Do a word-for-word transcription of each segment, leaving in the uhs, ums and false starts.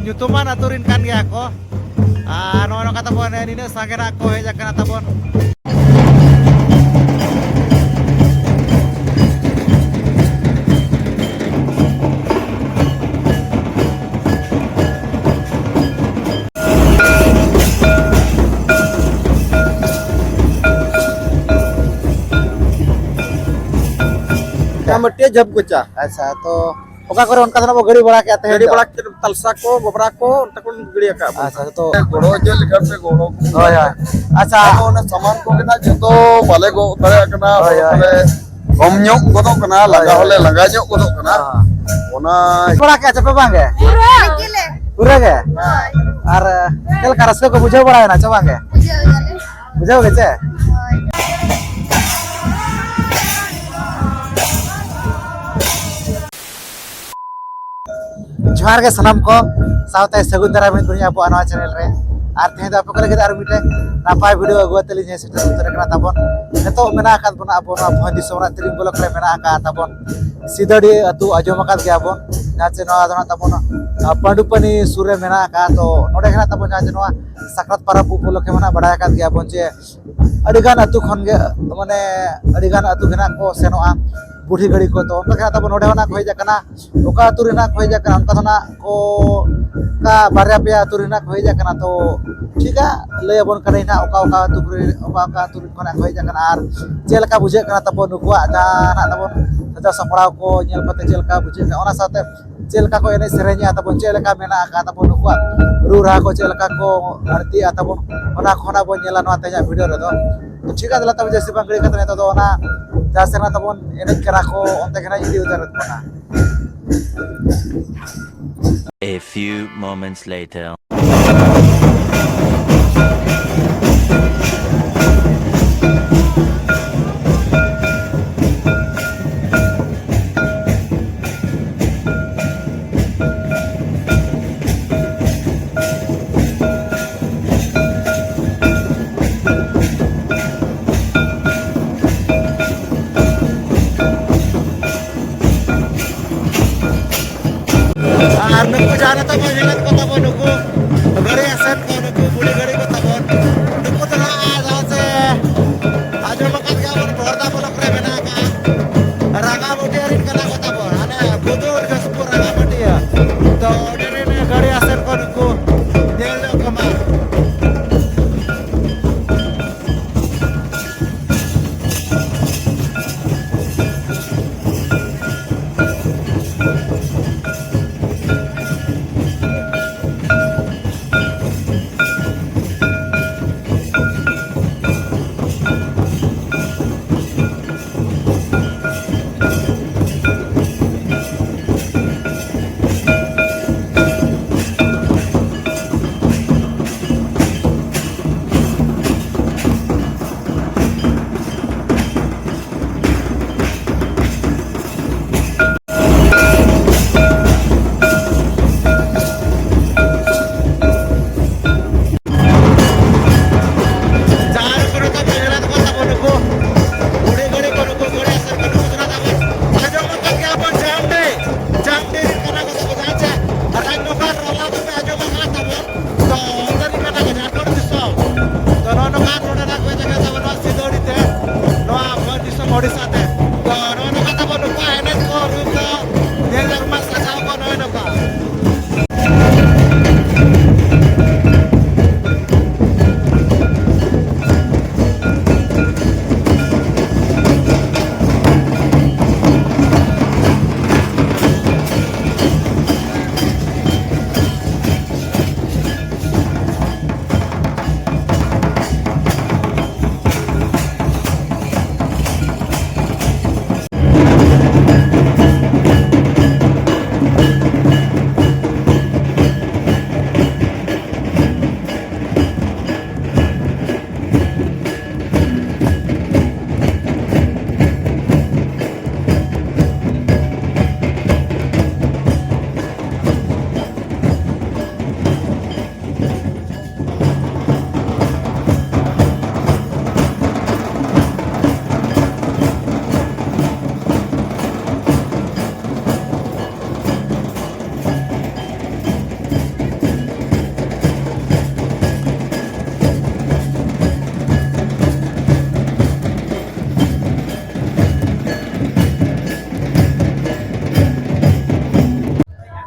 ᱧᱩᱛᱩᱢᱟᱱ ᱟᱹᱛᱩ ᱨᱮᱱ ᱠᱟᱱ ᱜᱮᱭᱟ ᱠᱚ᱾ ᱟᱨ ᱱᱚᱜᱼᱚᱭ ᱱᱚᱝᱠᱟ ᱛᱟᱵᱚᱱ ᱱᱤᱱᱟᱹᱜ ᱥᱟᱸᱜᱮ ᱱᱟᱜ ᱠᱚ ᱦᱮᱡ ᱟᱠᱟᱱᱟ ᱛᱟᱵᱚᱱ᱾ ᱢᱤᱫᱴᱮᱡ ᱡᱷᱟᱹᱯ ᱠᱚᱪᱟ᱾ ᱟᱪᱪᱷᱟ, ᱛᱚ ᱚᱠᱟ ᱠᱚᱨᱮ ᱚᱱᱠᱟ ᱫᱚ ᱱᱟᱜ ᱵᱚ ᱜᱟᱹᱲᱤ ᱵᱟᱲᱟ ᱠᱮᱜᱼᱟ ᱛᱮᱦᱮᱧ ᱜᱟᱹᱲᱤ ᱫᱚ? ᱵᱟᱲᱟ ᱠᱮᱫ ᱛᱟᱞᱥᱟ ᱠᱚ, ᱜᱚᱵᱨᱟ ᱠᱚ, ᱚᱱᱛᱮ ᱠᱷᱚᱱ ᱜᱟᱹᱲᱤ ᱟᱠᱟᱫ ᱵᱚᱱ᱾ ᱟᱪᱪᱷᱟ, ᱛᱚ ᱜᱚᱲᱚ ᱪᱮᱫ ᱞᱮᱠᱟ ᱯᱮ ᱜᱚᱲᱚ ᱠᱚ ᱦᱳᱭ, ᱦᱳᱭ᱾ ᱟᱪᱪᱷᱟ᱾ ᱟᱫᱚ ᱚᱱᱟ ᱥᱟᱢᱟᱱ ᱠᱚᱜᱮ ᱱᱟᱜ ᱡᱚᱛᱚ ᱵᱟᱞᱮ ᱜᱚᱜ ᱫᱟᱲᱮᱭᱟᱜ ᱠᱟᱱᱟ᱾ ᱦᱳᱭ, ᱦᱳᱭ᱾ ᱵᱚᱞᱮ ᱠᱚᱢ ᱧᱚᱜ ᱜᱚᱫᱚᱜ ᱠᱟᱱᱟ, ᱦᱳᱭ, ᱞᱟᱸᱜᱟ ᱦᱳᱭ᱾ ᱦᱚᱸᱞᱮ ᱞᱟᱸᱜᱟ ᱧᱚᱜ ᱜᱚᱫᱚᱜ ᱠᱟᱱᱟ᱾ ᱦᱳᱭ᱾ ᱚᱱᱟ ᱵᱟᱲᱟ ᱠᱮᱜᱼᱟ ᱪᱮ ᱯᱮ ᱵᱟᱝ ᱜᱮ? ᱯᱩᱨᱟᱹ ᱜᱮᱞᱮ᱾ ᱯᱩᱨᱟᱹ ᱜᱮ? ᱦᱳᱭ᱾ ᱟᱨ, ᱪᱮᱫ ᱞᱮᱠᱟ ᱨᱟᱹᱥᱠᱟᱹ ᱠᱚ ᱵᱩᱡᱷᱟᱹᱣ ᱵᱟᱲᱟᱭᱮᱱᱟ ᱪᱮ ᱵᱟᱝ ᱜᱮ? ᱵᱩᱡᱷᱟᱹᱣ ᱜᱮᱭᱟᱞᱮ᱾ ᱵᱩᱡᱷᱟᱹᱣ ᱜᱮ ᱪᱮ? ᱦᱳᱭ᱾ ᱡᱚᱦᱟᱨ ᱜᱮ ᱥᱟᱱᱟᱢ ᱠᱚ, ᱥᱟᱶᱛᱮ ᱥᱟᱹᱜᱩᱱ ᱫᱟᱨᱟᱢ ᱢᱮᱱᱟᱜ ᱞᱤᱧᱟ ᱟᱵᱚᱣᱟᱜ ᱱᱚᱣᱟ channel ᱨᱮ᱾ ᱟᱨ ᱛᱮᱦᱮᱧ ᱫᱚ ᱟᱯᱮ ᱠᱚ ᱞᱟᱹᱜᱤᱫ ᱟᱨ ᱢᱤᱫᱴᱮᱱ ᱱᱟᱯᱟᱭ video ᱟᱹᱜᱩ ᱠᱟᱛᱮ ᱞᱤᱧ ᱦᱮᱡ ᱥᱮᱴᱮᱨ ᱩᱛᱟᱹᱨ ᱟᱠᱟᱱᱟ ᱛᱟᱵᱚᱱ᱾ ᱱᱤᱛᱚᱜ ᱢᱮᱱᱟᱜ ᱟᱠᱟᱫ ᱵᱚᱱᱟ ᱟᱵᱚ ᱱᱚᱣᱟ ᱵᱷᱚᱸᱡᱽ ᱫᱤᱥᱚᱢ ᱨᱮᱱᱟᱜ ᱛᱤᱨᱤᱝ block ᱨᱮ ᱢᱮᱱᱟᱜ ᱟᱠᱟᱫ ᱛᱟᱵᱚᱱ ᱥᱤᱫᱟᱹᱲᱤ ᱟᱹᱛᱩ, ᱟᱸᱡᱚᱢ ᱟᱠᱟᱫ ᱜᱮᱭᱟ ᱵᱚᱱ, ᱡᱟᱦᱟᱸ ᱪᱮ ᱱᱚᱣᱟ ᱫᱚ ᱱᱟᱜ ᱛᱟᱵᱚᱱ, ᱟ, ᱯᱟᱺᱰᱩᱯᱟᱹᱱᱤ ᱥᱩᱨ ᱨᱮ ᱢᱮᱱᱟᱜ ᱟᱠᱟᱫ᱾ ᱛᱚ ᱱᱚᱰᱮ ᱜᱮ ᱱᱟᱜ ᱛᱟᱵᱚᱱ ᱡᱟᱦᱟᱸ ᱪᱮ ᱱᱚᱣᱟ ᱥᱟᱠᱨᱟᱛ ᱯᱚᱨᱚᱵᱽ ᱩᱯᱚᱞᱚᱠᱠᱷᱮ ᱢᱟ ᱱᱟᱜ ᱵᱟᱲᱟᱭ ᱟᱠᱟᱫ ᱜᱮᱭᱟ ᱵᱚᱱ ᱡᱮ ᱟᱹᱰᱤᱜᱟᱱ ᱟᱹᱛᱩ ᱠᱷᱚᱱ ᱜᱮ, ᱢᱟᱱᱮ, ᱟᱹᱰᱤᱜᱟᱱ ᱟᱹᱛᱩ ᱜᱮ ᱱᱟᱜ ᱠᱚ ᱥᱮᱱᱚᱜᱼᱟ ᱵᱩᱲᱦᱤ ᱜᱟᱹᱲᱤ ᱠᱚ᱾ ᱛᱚ ᱚᱱᱠᱟ ᱜᱮ ᱱᱟᱜ ᱛᱟᱵᱚᱱ ᱱᱚᱰᱮ ᱦᱚᱸ ᱱᱟᱜ ᱠᱚ ᱦᱮᱡ ᱟᱠᱟᱱᱟ, ᱚᱠᱟ ᱟᱹᱛᱩ ᱨᱮ ᱱᱟᱜ ᱠᱚ ᱦᱮᱡ ᱟᱠᱟᱱᱟ ᱚᱱᱠᱟ ᱫᱚ ᱱᱟᱜ ᱠᱚ, ᱚᱱᱠᱟ ᱵᱟᱨᱭᱟ ᱯᱮᱭᱟ ᱟᱹᱛᱩ ᱨᱮ ᱱᱟᱜ ᱠᱚ ᱦᱮᱡ ᱟᱠᱟᱱᱟ᱾ ᱛᱚ ᱴᱷᱤᱠᱟ, ᱞᱟᱹᱭ ᱟᱵᱚᱱ ᱠᱟᱹᱱᱟᱹᱧ ᱱᱟᱜ ᱚᱠᱟ ᱚᱠᱟ ᱟᱹᱛᱩ ᱠᱚᱨᱮ, ᱚᱠᱟ ᱚᱠᱟ ᱟᱹᱛᱩ ᱠᱷᱚᱱᱟᱜ ᱠᱚ ᱦᱮᱡ ᱟᱠᱟᱱᱟ ᱟᱨ ᱪᱮᱫ ᱞᱮᱠᱟ ᱵᱩᱡᱷᱟᱹᱜ ᱠᱟᱱᱟ ᱛᱟᱵᱚᱱ ᱱᱩᱠᱩᱣᱟᱜ ᱡᱟᱦᱟᱸ ᱱᱟᱜ ᱛᱟᱵᱚᱱ ᱥᱟᱡᱟᱣ ᱥᱟᱯᱲᱟᱣ ᱠᱚ ᱧᱮᱞ ᱠᱟᱛᱮ ᱪᱮᱫ ᱞᱮᱠᱟ ᱵᱩᱡᱷᱟᱹᱜ ᱠᱟᱱᱟ, ᱚᱱᱟ ᱥᱟᱶᱛᱮ ᱪᱮᱫ ᱞᱮᱠᱟ ᱠᱚ ᱮᱱᱮᱡ ᱥᱮᱨᱮᱧᱮᱜᱼᱟ ᱛᱟᱵᱚᱱ, ᱪᱮᱫ ᱞᱮᱠᱟ ᱢᱮᱱᱟᱜ ᱟᱠᱟᱫ ᱛᱟᱵᱚᱱ ᱱᱩᱠᱩᱣᱟᱜ ᱨᱩ ᱨᱟᱦᱟ ᱠᱚ, ᱪᱮᱫ ᱞᱮᱠᱟ ᱠᱚ ᱟᱹᱲᱛᱤᱭᱮᱜᱼᱟ ᱛᱟᱵᱚᱱ, ᱚᱱᱟ ᱠᱚ ᱱᱟᱜ ᱵᱚᱱ ᱧᱮᱞᱟ ᱱᱚᱣᱟ ᱛᱮᱦᱮᱧᱟᱜ video ᱨᱮᱫᱚ᱾ ᱛᱚ ᱴᱷᱤᱠ ᱜᱮᱭᱟ, ᱛᱟᱦᱚᱞᱮ ᱛᱚᱵᱮ ᱡᱟᱹᱥᱛᱤ ᱵᱟᱝ ᱜᱷᱟᱹᱲᱤ ᱠᱟᱛᱮ ᱱᱤᱛᱚᱜ ᱫᱚ ᱚᱱᱟ ᱡᱟᱦᱟᱸ ᱥᱮᱫ ᱨᱮ ᱛᱟᱵᱚᱱ ᱮᱱᱮᱡ ᱠᱟᱱᱟ ᱠᱚ ᱚᱱᱛᱮ ᱜᱮ ᱱᱟᱜ ᱤᱫᱤ ᱩᱛᱟᱹᱨᱮᱫ ᱵᱚᱱᱟ᱾ A few moments later. ᱟᱨ ᱱᱩᱠᱩ ᱡᱟᱦᱟᱸ ᱱᱤᱛᱚᱜ ᱵᱚᱱ ᱧᱮᱞᱮᱫ ᱠᱚ ᱵᱩᱲᱦᱤ ᱜᱟᱹᱰᱤ ᱠᱚ ᱛᱟᱵᱚᱱ᱾ ᱱᱩᱠᱩ ᱫᱚ ᱱᱟᱦᱟᱜ ᱡᱟᱦᱟᱸ ᱥᱮ ᱟᱸᱡᱚᱢ ᱟᱠᱟᱫ ᱜᱮᱭᱟ ᱵᱚᱱ, ᱵᱚᱦᱚᱲᱫᱟ ᱵᱞᱚᱠ ᱨᱮ ᱢᱮᱱᱟᱜ ᱟᱠᱟᱫᱼᱟ᱾ ᱨᱟᱸᱜᱟᱢᱟᱹᱴᱤᱭᱟᱹ ᱨᱤᱱ ᱠᱟᱱᱟ ᱠᱚ ᱛᱟᱵᱚᱱ, ᱦᱟᱱᱮ ᱜᱩᱫᱩᱲ ᱜᱷᱟᱥᱯᱩᱨ ᱨᱟᱸᱜᱟᱢᱟᱹᱴᱤᱭᱟᱹ᱾ ᱛᱚ ᱚᱸᱰᱮ ᱨᱤᱱ ᱜᱟᱹᱰᱤ ᱟᱥᱮᱱ ᱠᱚ ᱱᱩᱠᱩ ᱧᱮᱞ ᱧᱚᱜ ᱠᱚᱢᱟ᱾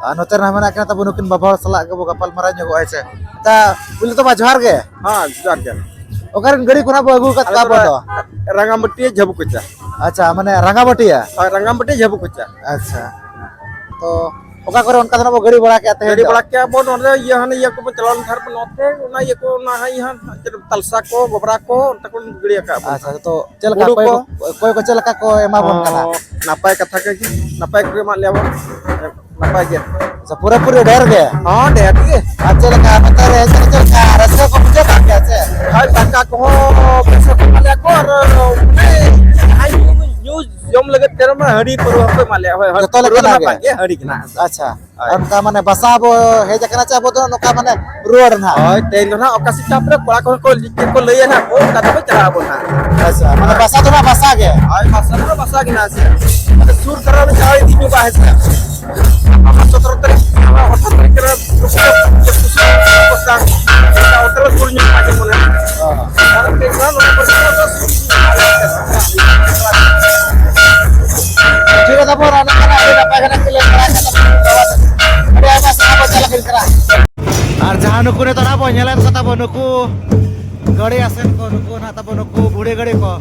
ᱟᱨ ᱱᱚᱛᱮ ᱨᱮ ᱢᱮᱱᱟᱜ ᱠᱤᱱᱟ ᱛᱟᱵᱚ ᱱᱩᱠᱤᱱ ᱵᱟᱵᱟ ᱦᱚᱲ ᱥᱟᱞᱟᱜ ᱜᱮᱵᱚ ᱜᱟᱯᱟᱞ ᱢᱟᱨᱟᱣ ᱧᱚᱜᱚᱜᱼᱟ, ᱦᱮᱸ ᱥᱮ? ᱛᱟ ᱯᱩᱭᱞᱩ ᱛᱚ ᱢᱟ ᱡᱚᱦᱟᱨ ᱜᱮ᱾ ᱦᱮᱸ, ᱡᱚᱦᱟᱨ ᱜᱮ᱾ ᱚᱠᱟᱨᱮᱱ ᱜᱟᱹᱰᱤ ᱠᱷᱚᱱᱟᱜ ᱵᱚ ᱟᱹᱜᱩ ᱟᱠᱟᱫ ᱟᱞᱮ ᱠᱚᱣᱟ ᱟᱵᱚ ᱫᱚ ᱫᱚ? ᱨᱟᱸᱜᱟᱢᱵᱟᱹᱴᱤᱭᱟᱹ ᱡᱷᱟᱹᱵᱩ ᱠᱚᱪᱟ᱾ ᱟᱪᱪᱷᱟ, ᱢᱟᱱᱮ ᱨᱟᱸᱜᱟᱢᱟᱹᱴᱤᱭᱟᱹ? ᱦᱳᱭ, ᱨᱟᱸᱜᱟᱢᱵᱟᱹᱴᱤᱭᱟᱹ ᱡᱷᱟᱹᱵᱩ ᱠᱚᱪᱟ᱾ ᱟᱪᱪᱷᱟ, ᱛᱚ ᱚᱠᱟ ᱠᱚᱨᱮ ᱚᱱᱠᱟ ᱫᱚ ᱱᱟᱜ ᱵᱚ ᱜᱟᱹᱰᱤ ᱵᱟᱲᱟ ᱠᱮᱜᱼᱟ ᱛᱮᱦᱮᱧ ᱜᱟᱹᱰᱤ ᱫᱚ? ᱵᱟᱲᱟ ᱠᱮᱜᱼᱟ ᱵᱚ ᱱᱚᱰᱮ, ᱤᱭᱟᱹ, ᱦᱟᱱᱮ ᱤᱭᱟᱹ ᱠᱚᱵᱚ ᱪᱟᱞᱟᱣ ᱞᱮᱱ ᱛᱟᱦᱮᱸᱫ ᱱᱚᱛᱮ, ᱚᱱᱟ ᱤᱭᱟᱹ ᱠᱚ, ᱚᱱᱟ ᱦᱟᱸᱜ ᱤᱭᱟᱹ ᱦᱟᱸᱜ ᱪᱮᱫ, ᱛᱟᱞᱥᱟ ᱠᱚ, ᱜᱚᱵᱨᱟ ᱠᱚ, ᱚᱱᱛᱮ ᱠᱚ ᱜᱤᱰᱤ ᱟᱠᱟᱫ ᱵᱚᱱ᱾ ᱟᱪᱪᱷᱟ, ᱛᱚ ᱪᱮᱫ ᱞᱮᱠᱟ ᱦᱩᱲᱩ ᱚᱠᱚᱭ ᱠᱚ? ᱠᱚ, ᱚᱠᱚᱭ ᱠᱚ ᱪᱮᱫ ᱞᱮᱠᱟ ᱠᱚ ᱮᱢᱟ ᱵᱚᱱ ᱠᱟᱱᱟ? ᱦᱚᱸ, ᱱᱟᱯᱟᱭ ᱠᱟᱛᱷᱟ ᱜᱮ, ᱱᱟᱯᱟᱭ ᱠᱚ ᱮᱢᱟᱜ ᱞᱮᱭᱟ ᱵᱚᱱ᱾ ᱱᱟᱯᱟᱭ ᱜᱮ᱾ ᱟᱪᱪᱷᱟ, ᱯᱩᱨᱟᱹᱯᱩᱨᱤ ᱰᱷᱮᱨ ᱜᱮ? ᱦᱚᱸ, ᱰᱷᱮᱨ ᱜᱮ᱾ ᱟᱨ ᱪᱮᱫ ᱞᱮᱠᱟ ᱱᱚᱛᱮ ᱨᱮ ᱦᱮᱡ ᱠᱟᱛᱮ ᱪᱮᱫ ᱞᱮᱠᱟ ᱨᱟᱹᱥᱠᱟᱹ ᱠᱚ ᱵᱩᱡᱷᱟᱹᱣ ᱠᱟᱜ ᱜᱮᱭᱟ ᱥᱮ? ᱦᱳᱭ, ᱫᱟᱠᱟ ᱠᱚᱦᱚᱸ ᱵᱮᱥ ᱠᱚ ᱮᱢᱟᱜ ᱞᱮᱭᱟ ᱠᱚ, ᱟᱨ ᱢᱟᱱᱮ ᱡᱟᱦᱟᱸᱭ ᱧᱩ, ᱧᱩ ᱡᱚᱢ ᱞᱟᱹᱜᱤᱫ ᱛᱮ ᱢᱟ ᱦᱟᱺᱰᱤ ᱯᱟᱹᱨᱣᱟᱹ ᱦᱚᱸᱠᱚ ᱮᱢᱟᱜ ᱞᱮᱭᱟ᱾ ᱦᱳᱭ, ᱦᱳᱭ, ᱡᱚᱛᱚ ᱯᱟᱹᱨᱣᱟᱹ ᱫᱚ ᱞᱮᱠᱟᱱᱟᱜ ᱱᱟᱯᱟᱭ ᱜᱮ? ᱜᱮ, ᱦᱟᱺᱰᱤ ᱜᱮ ᱱᱟᱦᱟᱜ᱾ ᱟᱪᱪᱷᱟ᱾ ᱦᱳᱭ᱾ ᱟᱨ ᱚᱱᱠᱟ ᱢᱟᱱᱮ ᱵᱟᱥᱟ ᱵᱚ ᱦᱮᱡ ᱟᱠᱟᱱᱟ ᱪᱮ ᱟᱵᱚ ᱫᱚ ᱱᱚᱝᱠᱟ ᱢᱟᱱᱮ ᱨᱩᱣᱟᱹᱲ ᱱᱟᱦᱟᱜ? ᱦᱳᱭ, ᱛᱮᱦᱮᱧ ᱫᱚ ᱱᱟᱦᱟᱜ ᱚᱠᱟ ᱥᱮᱫ ᱪᱟᱯ ᱨᱮ ᱠᱚᱲᱟ ᱠᱚᱦᱚᱸ ᱠᱚ ᱪᱮᱫ ᱠᱚ ᱞᱟᱹᱭᱟ ᱱᱟᱦᱟᱜ, ᱚᱱᱠᱟ ᱛᱮᱵᱚ ᱪᱟᱞᱟᱜ ᱟᱵᱚ ᱱᱟᱦᱟᱜ᱾ ᱟᱪᱪᱷᱟ, ᱢᱟᱱᱮ ᱦᱳᱭ᱾ ᱵᱟᱥᱟ ᱫᱚ ᱱᱟᱦᱟᱜ ᱵᱟᱥᱟ ᱜᱮ? ᱦᱳᱭ, ᱵᱟᱥᱟ ᱫᱚ ᱱᱟᱦᱟᱜ ᱵᱟᱥᱟ ᱜᱮ ᱱᱟᱦᱟᱜ ᱥᱮ᱾ ᱟᱫᱚ ᱥᱩᱨ ᱫᱷᱟᱨᱟ ᱨᱮ ᱪᱟᱞᱟᱣ ᱤᱫᱤ ᱧᱚᱜᱚᱜᱼᱟ, ᱦᱮᱸ ᱥᱮ᱾ ᱟᱢᱟᱜ ᱥᱚᱛᱨᱚ ᱛᱟᱹᱨᱤᱠᱷ ᱨᱮ ᱦᱳᱴᱮᱞ ᱥᱩᱨ ᱧᱚᱜ ᱠᱟᱜ ᱜᱮ ᱢᱚᱱᱮ ᱦᱚᱭ᱾ ᱦᱚᱸ᱾ ᱟᱨ ᱛᱮᱦᱮᱧ ᱫᱚ ᱱᱚᱣᱟ ᱠᱚᱨᱮ ᱫᱚ ᱥᱩᱨ ᱧᱚᱜ ᱠᱟᱜ ᱜᱮ᱾ ᱴᱷᱤᱠ ᱜᱮᱭᱟ, ᱛᱟᱯᱚᱨ ᱟᱹᱰᱤ ᱱᱟᱯᱟᱭ ᱠᱟᱱᱟ, ᱠᱷᱮᱞᱳᱰ ᱵᱟᱲᱟ ᱠᱟᱱᱟ᱾ ᱟᱹᱰᱤ ᱟᱭᱢᱟ ᱥᱟᱨᱦᱟᱣ ᱵᱚᱱ ᱪᱟᱞ ᱟᱹᱠᱤᱱ ᱠᱟᱱᱟ᱾ ᱟᱨ ᱡᱟᱦᱟᱸ ᱱᱩᱠᱩ ᱱᱤᱛᱚᱜ ᱱᱟᱜ ᱵᱚᱱ ᱧᱮᱞᱮᱫ ᱠᱚ ᱛᱟᱵᱚ, ᱱᱩᱠᱩ ᱜᱟᱹᱲᱤ ᱟᱥᱮᱱ ᱠᱚ, ᱱᱩᱠᱩ ᱱᱟᱜ ᱛᱟᱵᱚ, ᱱᱩᱠᱩ ᱵᱩᱲᱦᱤ ᱜᱟᱹᱲᱤ ᱠᱚ,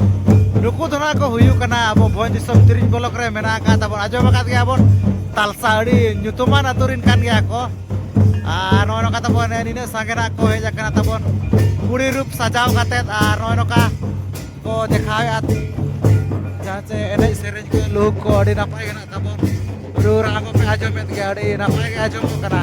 ᱱᱩᱠᱩ ᱫᱚ ᱱᱟᱜ ᱠᱚ ᱦᱩᱭᱩᱜ ᱠᱟᱱᱟ ᱟᱵᱚ ᱵᱷᱚᱸᱡᱽ ᱫᱤᱥᱚᱢ ᱛᱤᱨᱤᱡ ᱵᱞᱚᱠ ᱨᱮ ᱢᱮᱱᱟᱜ ᱟᱠᱟᱫ ᱛᱟᱵᱚᱱ, ᱟᱸᱡᱚᱢ ᱟᱠᱟᱫ ᱜᱮᱭᱟ ᱵᱚᱱ, ᱛᱟᱞᱥᱟ, ᱟᱹᱰᱤ ᱧᱩᱛᱩᱢᱟᱱ ᱟᱹᱛᱩ ᱨᱮᱱ ᱠᱟᱱ ᱜᱮᱭᱟ ᱠᱚ᱾ ᱟᱨ ᱱᱚᱜᱼᱚᱭ ᱱᱚᱝᱠᱟ ᱛᱟᱵᱚᱱ ᱱᱤᱱᱟᱹᱜ ᱥᱟᱸᱜᱮ ᱱᱟᱜ ᱠᱚ ᱦᱮᱡ ᱟᱠᱟᱱᱟ ᱛᱟᱵᱚᱱ, ᱠᱩᱲᱤ ᱨᱩᱯ ᱥᱟᱡᱟᱣ ᱠᱟᱛᱮᱫ, ᱟᱨ ᱱᱚᱜᱼᱚᱭ ᱱᱚᱝᱠᱟ ᱠᱚ ᱫᱮᱠᱷᱟᱣᱮᱫᱼᱟ, ᱡᱟᱦᱟᱸ ᱪᱮ ᱮᱱᱮᱡ ᱥᱮᱨᱮᱧ ᱠᱚ, ᱞᱩᱦᱩᱠ ᱠᱚ ᱟᱹᱰᱤ ᱱᱟᱯᱟᱭ ᱜᱮ ᱱᱟᱜ ᱛᱟᱵᱚᱱ᱾ ᱨᱩ ᱨᱟᱦᱟ ᱠᱚᱯᱮ ᱟᱸᱡᱚᱢᱮᱫ ᱜᱮᱭᱟ, ᱟᱹᱰᱤ ᱱᱟᱯᱟᱭ ᱜᱮ ᱟᱸᱡᱚᱢᱚᱜ ᱠᱟᱱᱟ᱾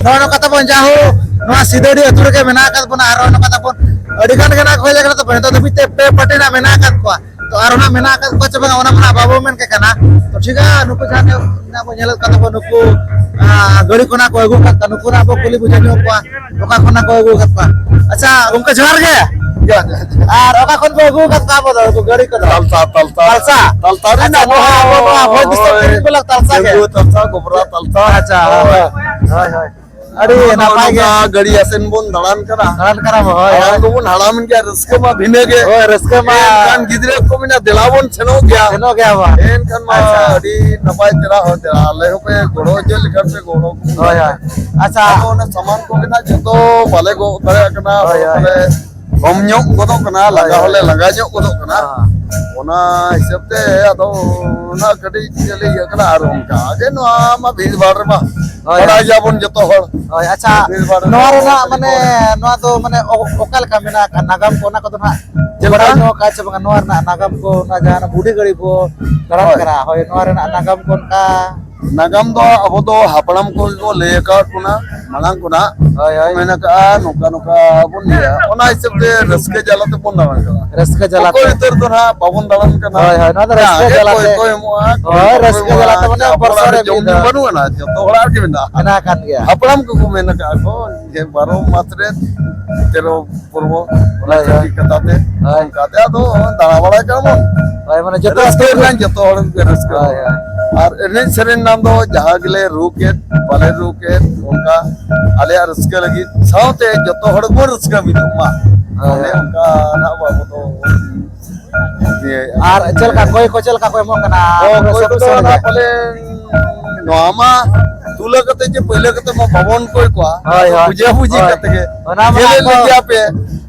ᱱᱚᱜᱼᱚ ᱱᱚᱝᱠᱟ ᱛᱟᱵᱚᱱ ᱡᱟᱦᱳ, ᱱᱚᱣᱟ ᱥᱤᱫᱟᱹᱲᱤ ᱟᱹᱛᱩ ᱨᱮᱜᱮ ᱢᱮᱱᱟᱜ ᱟᱠᱟᱫ ᱵᱚᱱᱟ᱾ ᱟᱨ ᱱᱚᱜᱼᱚ ᱱᱚᱝᱠᱟ ᱛᱟᱵᱚᱱ ᱟᱹᱰᱤ ᱜᱟᱱ ᱜᱮ ᱱᱟᱜ ᱦᱩᱭ ᱞᱮᱱᱟ, ᱛᱚᱵᱮ ᱱᱤᱛᱚᱜ ᱫᱷᱟᱹᱵᱤᱡ ᱛᱮ ᱯᱮ ᱯᱟᱹᱴᱤ ᱱᱟᱜ ᱢᱮᱱᱟᱜ ᱟᱠᱟᱫ ᱠᱚᱣᱟ᱾ ᱛᱚ ᱟᱨ ᱚᱱᱟ ᱢᱮᱱᱟᱜ ᱟᱠᱟᱫ ᱠᱚᱣᱟ ᱪᱮ ᱵᱟᱝ, ᱚᱱᱟ ᱢᱟ ᱱᱟᱜ ᱵᱟᱵᱚ ᱢᱮᱱ ᱠᱮ ᱠᱟᱱᱟ᱾ ᱛᱚ ᱴᱷᱤᱠ ᱜᱮᱭᱟ, ᱱᱩᱠᱩ ᱡᱟᱦᱟᱸ ᱛᱤᱱᱟᱹᱜ ᱢᱮᱱᱟᱜ ᱵᱚ ᱧᱮᱞᱮᱫ ᱠᱟᱱ ᱛᱟᱵᱚ, ᱱᱩᱠᱩ ᱟᱸ, ᱜᱟᱹᱲᱤ ᱠᱷᱚᱱᱟᱜ ᱠᱚ ᱟᱹᱜᱩ ᱠᱟᱜ ᱠᱚᱣᱟ, ᱱᱩᱠᱩ ᱱᱟᱜ ᱵᱚ ᱠᱩᱞᱤ ᱵᱩᱡᱷᱟᱹᱣ ᱧᱚᱜ ᱠᱚᱣᱟ, ᱚᱠᱟ ᱠᱷᱚᱱᱟᱜ ᱠᱚ ᱟᱹᱜᱩ ᱠᱟᱜ ᱠᱚᱣᱟ᱾ ᱟᱪᱪᱷᱟ ᱜᱚᱢᱠᱮ, ᱡᱚᱦᱟᱨ ᱜᱮ᱾ ᱡᱚᱦᱟᱨ, ᱡᱚᱦᱟᱨ, ᱡᱚᱦᱟᱨ᱾ ᱟᱨ ᱚᱠᱟ ᱠᱷᱚᱱ ᱵᱚ ᱟᱹᱜᱩ ᱠᱟᱫ ᱠᱚᱣᱟ ᱟᱵᱚ ᱫᱚ ᱩᱱᱠᱩ ᱜᱟᱹᱲᱤ ᱠᱚᱫᱚ? ᱛᱟᱞᱥᱟ, ᱛᱟᱞᱥᱟ᱾ ᱛᱟᱞᱥᱟ? ᱛᱟᱞᱥᱟ ᱨᱮᱱᱟᱜ ᱟᱪᱪᱷᱟ, ᱱᱚᱣᱟ ᱟᱵᱚ ᱱᱚᱣᱟ ᱵᱷᱚᱭᱮᱥ ᱫᱤᱥᱚᱢ ᱦᱳᱭ᱾ ᱨᱮᱱ ᱠᱚ ᱞᱟᱜ ᱛᱟᱞᱥᱟ ᱜᱮ? ᱰᱟᱺᱜᱩᱣᱟᱹ ᱛᱟᱞᱥᱟ, ᱜᱚᱵᱨᱟ ᱛᱟᱞᱥᱟ᱾ ᱟᱪᱪᱷᱟ, ᱦᱳᱭ᱾ ᱦᱳᱭ, ᱦᱳᱭ, ᱦᱳᱭ᱾ ᱟᱹᱰᱤ ᱱᱚᱜᱼᱚ ᱱᱟᱯᱟᱭ ᱜᱮ᱾ ᱱᱚᱝᱠᱟ ᱜᱟᱹᱲᱤ ᱟᱥᱮᱱ ᱵᱚᱱ ᱫᱟᱬᱟᱱ ᱠᱟᱱᱟ᱾ ᱫᱟᱬᱟᱱ ᱠᱟᱱᱟ ᱵᱚ, ᱦᱳᱭ, ᱦᱟᱲᱟᱢ ᱦᱳᱭ᱾ ᱫᱚᱵᱚᱱ ᱦᱟᱲᱟᱢ ᱜᱮᱭᱟ, ᱨᱟᱹᱥᱠᱟᱹ ᱢᱟ ᱵᱷᱤᱱᱟᱹ ᱜᱮ᱾ ᱦᱳᱭ, ᱨᱟᱹᱥᱠᱟᱹ ᱢᱟ᱾ ᱮᱱᱠᱷᱟᱱ ᱜᱤᱫᱽᱨᱟᱹ ᱠᱚ ᱢᱮᱱᱟ, "ᱫᱮᱞᱟ ᱵᱚᱱ ᱥᱮᱱᱚᱜ ᱜᱮᱭᱟ᱾" ᱥᱮᱱᱚᱜ ᱜᱮᱭᱟ ᱵᱚ᱾ ᱮᱱᱠᱷᱟᱱ ᱢᱟ ᱟᱪᱪᱷᱟ᱾ ᱟᱹᱰᱤ ᱱᱟᱯᱟᱭ ᱪᱮᱦᱨᱟ ᱦᱚᱸ ᱪᱮᱦᱨᱟ᱾ ᱟᱞᱮ ᱦᱚᱸᱯᱮ ᱜᱚᱲᱚ ᱦᱚᱪᱚ ᱞᱮᱠᱷᱟᱱ ᱯᱮ ᱜᱚᱲᱚ᱾ ᱦᱳᱭ, ᱦᱳᱭ᱾ ᱟᱪᱪᱷᱟ᱾ ᱟᱫᱚ ᱚᱱᱟ ᱥᱟᱢᱟᱱ ᱠᱚᱜᱮ ᱱᱟᱜ ᱡᱚᱛᱚ ᱵᱟᱞᱮ ᱜᱚᱜ ᱫᱟᱲᱮᱭᱟᱜ ᱠᱟᱱᱟ᱾ ᱦᱳᱭ, ᱦᱳᱭ᱾ ᱵᱚᱞᱮ ᱠᱚᱢ ᱧᱚᱜ ᱜᱚᱫᱚᱜ ᱠᱟᱱᱟ, ᱦᱳᱭ, ᱞᱟᱸᱜᱟ ᱦᱳᱭ᱾ ᱦᱚᱸᱞᱮ ᱞᱟᱸᱜᱟ ᱧᱚᱜ ᱜᱚᱫᱚᱜ ᱠᱟᱱᱟ᱾ ᱦᱮᱸ᱾ ᱚᱱᱟ ᱦᱤᱥᱟᱹᱵ ᱛᱮ ᱟᱫᱚ ᱚᱱᱟ ᱠᱟᱹᱴᱤᱡ ᱞᱮ ᱤᱭᱟᱹᱜ ᱠᱟᱱᱟ᱾ ᱟᱨ ᱚᱱᱠᱟ ᱜᱮ ᱱᱚᱣᱟ ᱢᱟ ᱵᱷᱤᱲ ᱵᱷᱟᱲ ᱨᱮᱢᱟ ᱦᱳᱭ, ᱵᱟᱲᱟᱭ ᱦᱳᱭ᱾ ᱜᱮᱭᱟᱵᱚᱱ ᱡᱚᱛᱚ ᱦᱚᱲ᱾ ᱦᱳᱭ, ᱟᱪᱪᱷᱟ, ᱵᱷᱤᱲ ᱵᱷᱟᱲ ᱨᱮ ᱱᱚᱣᱟ ᱨᱮᱱᱟᱜ ᱠᱟᱹᱴᱤᱡ ᱢᱟᱱᱮ, ᱵᱚᱱ ᱱᱚᱣᱟ ᱫᱚ ᱢᱟᱱᱮ ᱚ-, ᱚᱠᱟ ᱞᱮᱠᱟ ᱢᱮᱱᱟᱜ ᱟᱠᱟᱫ ᱱᱟᱜᱟᱢ ᱠᱚ, ᱚᱱᱟ ᱠᱚᱫᱚ ᱱᱟᱦᱟᱜ ᱪᱮᱫ ᱞᱮᱠᱟ? ᱵᱟᱲᱟᱭ ᱧᱚᱜ ᱟᱠᱟᱫ ᱪᱮ ᱵᱟᱝᱟ? ᱱᱚᱣᱟ ᱨᱮᱱᱟᱜ ᱱᱟᱜᱟᱢ ᱠᱚ, ᱚᱱᱟ ᱡᱟᱦᱟᱸ ᱚᱱᱟ ᱵᱩᱰᱷᱤ ᱜᱟᱹᱲᱤ ᱵᱚ ᱫᱟᱬᱟᱱ ᱦᱳᱭ᱾ ᱠᱟᱱᱟ, ᱦᱳᱭ, ᱱᱚᱣᱟ ᱨᱮᱱᱟᱜ ᱱᱟᱜᱟᱢ ᱠᱚ ᱚᱱᱠᱟ ᱱᱟᱜᱟᱢ ᱫᱚ ᱟᱵᱚ ᱫᱚ ᱦᱟᱯᱲᱟᱢ ᱠᱚ ᱜᱮᱠᱚ ᱞᱟᱹᱭ ᱟᱠᱟᱫ ᱵᱚᱱᱟ ᱢᱟᱲᱟᱝ ᱠᱷᱚᱱᱟᱜ᱾ ᱦᱳᱭ, ᱦᱳᱭ᱾ ᱢᱮᱱ ᱟᱠᱟᱫᱼᱟ, ᱱᱚᱝᱠᱟ ᱱᱚᱝᱠᱟ ᱵᱚᱱ ᱞᱟᱹᱭᱟ, ᱚᱱᱟ ᱦᱤᱥᱟᱹᱵ ᱛᱮ ᱨᱟᱹᱥᱠᱟᱹ ᱡᱟᱞᱟ ᱛᱮᱵᱚᱱ ᱫᱟᱬᱟᱱ ᱠᱟᱱᱟ᱾ ᱨᱟᱹᱥᱠᱟᱹ ᱡᱟᱞᱟ ᱚᱠᱚᱭ ᱛᱮ᱾ ᱩᱛᱟᱹᱨ ᱫᱚ ᱱᱟᱦᱟᱜ ᱵᱟᱵᱚᱱ ᱫᱟᱬᱟᱱ ᱠᱟᱱᱟ᱾ ᱦᱳᱭ, ᱦᱳᱭ, ᱱᱚᱣᱟ ᱫᱚ ᱨᱟᱹᱥᱠᱟᱹ ᱡᱟᱦᱟᱸ ᱜᱮ ᱡᱟᱞᱟ ᱠᱚᱭ ᱛᱮ᱾ ᱠᱚᱭ ᱮᱢᱚᱜᱼᱟ, ᱦᱳᱭ, ᱠᱚᱭ ᱨᱟᱹᱥᱠᱟᱹ ᱮᱢᱚᱜᱼᱟ, ᱡᱟᱞᱟ ᱛᱮ, ᱢᱟᱱᱮ ᱟᱵᱚ ᱵᱚᱨᱥᱟ ᱚᱲᱟᱜ ᱨᱮ ᱨᱮ ᱡᱚᱢ ᱢᱤᱫ ᱧᱩ ᱫᱷᱟᱣ᱾ ᱵᱟᱹᱱᱩᱜ ᱟᱱᱟ, ᱡᱚᱛᱚ ᱚᱲᱟᱜ ᱨᱮᱜᱮ ᱢᱮᱱᱟᱜᱼᱟ᱾ ᱢᱮᱱᱟᱜ ᱟᱠᱟᱫ ᱜᱮᱭᱟ᱾ ᱦᱟᱯᱲᱟᱢ ᱠᱚᱠᱚ ᱢᱮᱱ ᱟᱠᱟᱫᱼᱟ ᱠᱚ ᱡᱮ ᱵᱟᱨᱚ ᱢᱟᱥ ᱨᱮ ᱛᱮᱨᱚ ᱯᱚᱨᱵᱚ, ᱚᱱᱟ ᱦᱳᱭ, ᱦᱳᱭ᱾ ᱪᱷᱟᱹᱛᱤᱠ ᱠᱟᱛᱷᱟ ᱛᱮ᱾ ᱦᱳᱭ᱾ ᱚᱱᱠᱟᱛᱮ ᱟᱫᱚ ᱫᱟᱬᱟ ᱵᱟᱲᱟᱭ ᱠᱟᱱᱟ ᱵᱚᱱ᱾ ᱦᱳᱭ, ᱢᱟᱱᱮ ᱡᱚᱛᱚ ᱨᱟᱹᱥᱠᱟᱹ ᱦᱚᱲ ᱨᱮᱱᱟᱜ ᱡᱚᱛᱚ ᱦᱚᱲ ᱜᱮ ᱨᱟᱹᱥᱠᱟᱹ᱾ ᱦᱳᱭ, ᱦᱳᱭ᱾ ᱟᱨ ᱮᱱᱮᱡ ᱥᱮᱨᱮᱧ ᱨᱮᱱᱟᱜ ᱫᱚ ᱡᱟᱦᱟᱸ ᱜᱮᱞᱮ ᱨᱩ ᱠᱮᱫ, ᱵᱟᱞᱮ ᱨᱩ ᱠᱮᱫ, ᱚᱱᱠᱟ ᱟᱞᱮᱭᱟᱜ ᱨᱟᱹᱥᱠᱟᱹ ᱞᱟᱹᱜᱤᱫ ᱥᱟᱶᱛᱮ ᱡᱚᱛᱚ ᱦᱚᱲ ᱵᱚᱱ ᱨᱟᱹᱥᱠᱟᱹ ᱢᱤᱫᱚᱜ ᱢᱟ᱾ ᱦᱳᱭ, ᱚᱱᱮ ᱦᱳᱭ᱾ ᱚᱱᱠᱟ ᱱᱟᱦᱟᱜ ᱟᱵᱚ ᱫᱚ ᱤᱭᱟᱹᱭᱮᱫᱼᱟ᱾ ᱟᱨ ᱪᱮᱫ ᱞᱮᱠᱟ ᱠᱚᱭ ᱠᱚ, ᱪᱮᱫ ᱞᱮᱠᱟ ᱠᱚ ᱮᱢᱚᱜ ᱠᱟᱱᱟ? ᱚ, ᱯᱩᱨᱟᱹ ᱠᱚᱭ ᱥᱟᱹᱠᱩ ᱠᱚᱫᱚ ᱥᱟᱹᱲᱤ ᱜᱮ? ᱱᱟᱦᱟᱜ ᱯᱟᱞᱮ ᱱᱚᱣᱟ ᱢᱟ ᱛᱩᱞᱟᱹ ᱠᱟᱛᱮ ᱡᱮ ᱯᱟᱹᱭᱞᱟᱹ ᱠᱟᱛᱮ ᱢᱟ ᱵᱟᱵᱚᱱ ᱠᱚᱭ ᱠᱚᱣᱟ᱾ ᱦᱳᱭ, ᱦᱳᱭ᱾ ᱵᱩᱡᱷᱟᱹ ᱵᱩᱡᱷᱤ ᱦᱳᱭ᱾ ᱠᱟᱛᱮ ᱜᱮ᱾ ᱚᱱᱟ ᱢᱟ ᱧᱮᱞᱮᱫ ᱟᱠᱚ, ᱞᱮᱜᱮᱭᱟ ᱯᱮ᱾